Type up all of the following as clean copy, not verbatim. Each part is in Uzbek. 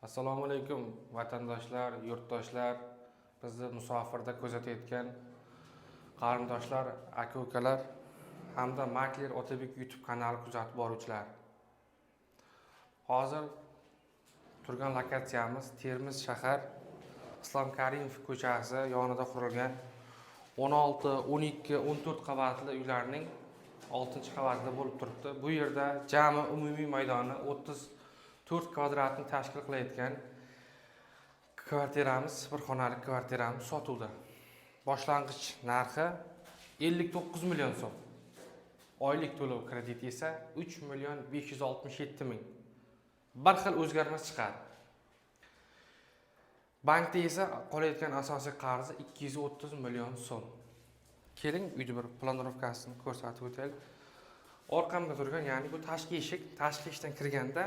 Assalomu alaykum vatandoshlar, yurtdoshlar, bizni musofirda kuzatayotgan qarindoshlar, aka-ukalar hamda Makler Otabek YouTube kanali kuzatib boruvchilar. Hozir turgan lokatsiyamiz Termiz shahar Islom Karimov ko'chasi yonida qurilgan 16, 12, 14 qavatli uylarning 6-qavatida bo'lib turibdi. Bu yerda jami umumiy maydoni 34 kvadratni tashkil qilayotgan kvartiramiz, bir xonali kvartiramiz sotuvda. Boshlang'ich narxi 59 million so'm. Oylik to'lov kredit esa 3 million 567 ming. Bir xil o'zgarmas chiqadi. Bankda esa qolayotgan asosiy qarzi 230 million so'm. Keling, uyni bir планировка sini ko'rsatib o'taylik. Orqamda turgan, ya'ni bu tashqi eshik, tashqi eshikdan kirganda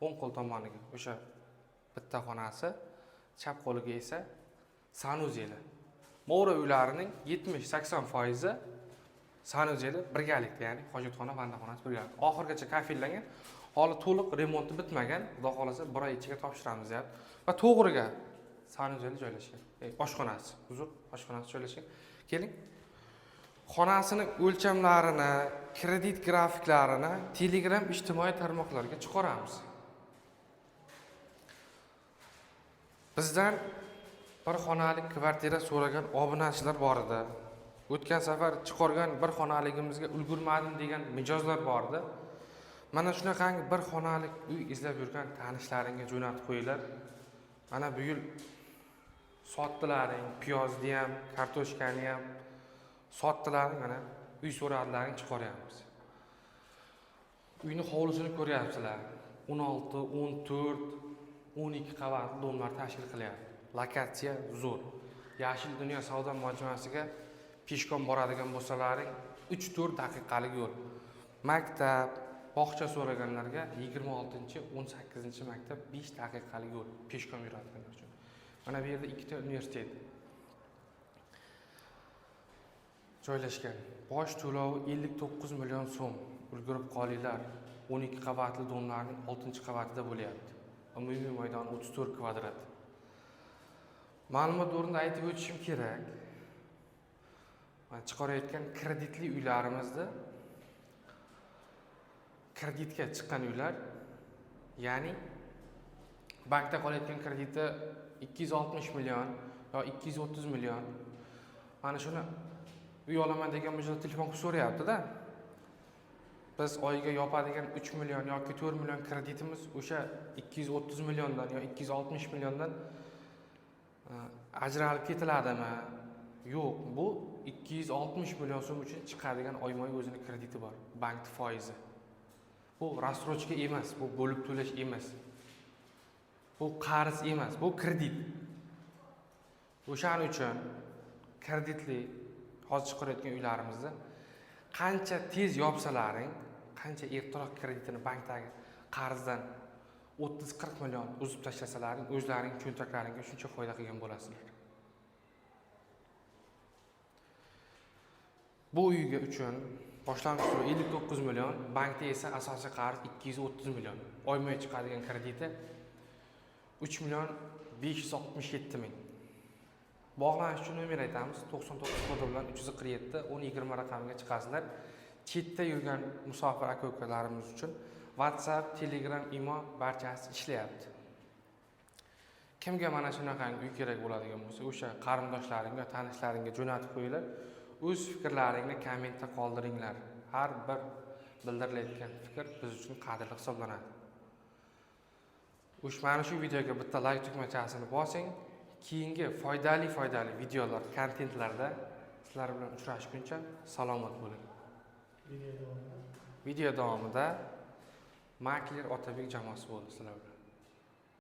o'ng qo'l tomoniga o'sha bitta xonasi, chap qo'liga esa санузел i. Movra uylarining 70-80 foizi санузел i birgalikda, ya'ni hojatxona, vannaxonasi birgalikda. Oxirigacha kafellangan, holi to'liq remonti bitmagan, Xudo xohlasa bir oy ichiga topshiramiz deyapti. Va to'g'riga санузел i joylashgan. Oshxonasi, uzr, oshxonasi joylashgan. Keling. Xonasini o'lchamlarini, kredit grafiklarini Telegram ijtimoiy tarmoqlarga chiqaramiz. Bizdan bir xonali kvartira so'ragan obunachilar bor edi. O'tgan safar chiqargan bir xonaligimizga ulgurmadim degan mijozlar bor edi. Mana shunaqangi bir xonalik uy izlab yurgan tanishlaringga jo'natib qo'yinglar. Mana bu yil sotdilaring, piyozni ham, kartoshkani ham sotdilaring, mana uy so'radilaring, chiqaryapmiz. Uyni hovlisini ko'ryapsizlar. 16, 14, 12 qavatli дом lar tashkil qilyapti. Lokatsiya zo'r. Yashil dunyo savdo majmuasiga пешком boradigan bo'lsalaring 3-4 daqiqalik yo'l. Maktab, bog'cha so'raganlarga 26, 18 maktab 5 daqiqalik yo'l пешком yuradiganlar uchun. Mana bu yerda ikkita universitet joylashgan. Bosh to'lovi 59 million so'm. Ulgurib qolinglar. 12 qavatli дом larning 6-qavatida bo'lyapti. Umumiy maydoni 34 kvadrat. Ma'lumot o'rnida aytib o'tishim kerak. Mana chiqarayotgan kreditli uylarimizda kreditga chiqqan uylar, ya'ni bankda qolayotgan krediti 260 million yo 230 million. Mana shuni uy olaman degan mijoz telefon qilib so'rayapti-da. Biz oyiga yopadigan 3 million yoki 4 million kreditimiz o'sha 230 milliondan yo 260 milliondan ajralib ketiladimi? Yo'q, bu 260 million so'm uchun chiqadigan oyma-oy o'zini krediti bor, bankning foizi. Bu рассрочка emas, bu bo'lib to'lash emas. Bu qarz emas, bu kredit. O'shaning uchun kreditli hozir chiqarayotgan uylarimizni qancha tez yopsalaring, qancha ertaroq kreditini bankdagi qarzdan 30-40 million uzib tashlasalaring, o'zlaring cho'ntaklaringga shuncha foyda qilgan bo'lasizlar. Bu uyga uchun boshlang'ich to'lov 59 million, bankda esa asosiy qarz 230 million. Oyma-oy chiqadigan krediti 3 million 567 ming. Bog'lanish uchun nomer aytamiz: 99 kodi bilan 347 10 20 raqamiga chiqasizlar. Chetda yurgan musofir aka-ukalarimiz uchun WhatsApp, Telegram, Imo barchasi ishlayapti. Kimga mana shunaqangi uy kerak bo'ladigan bo'lsa, o'sha qarindoshlaringga, tanishlaringga jo'natib qo'yinglar. O'z fikrlaringni kommentda qoldiringlar. Har bir bildirilayotgan fikr biz uchun qadrli hisoblanadi. O'sha mana shu videoga bitta like tugmachasini bosing. Keyingi foydali videolar, kontentlarda sizlar bilan uchrashguncha salomat bo'ling. Video davomida Video davomida Makler Otabek jamoasi bo'ldi sizlar bilan.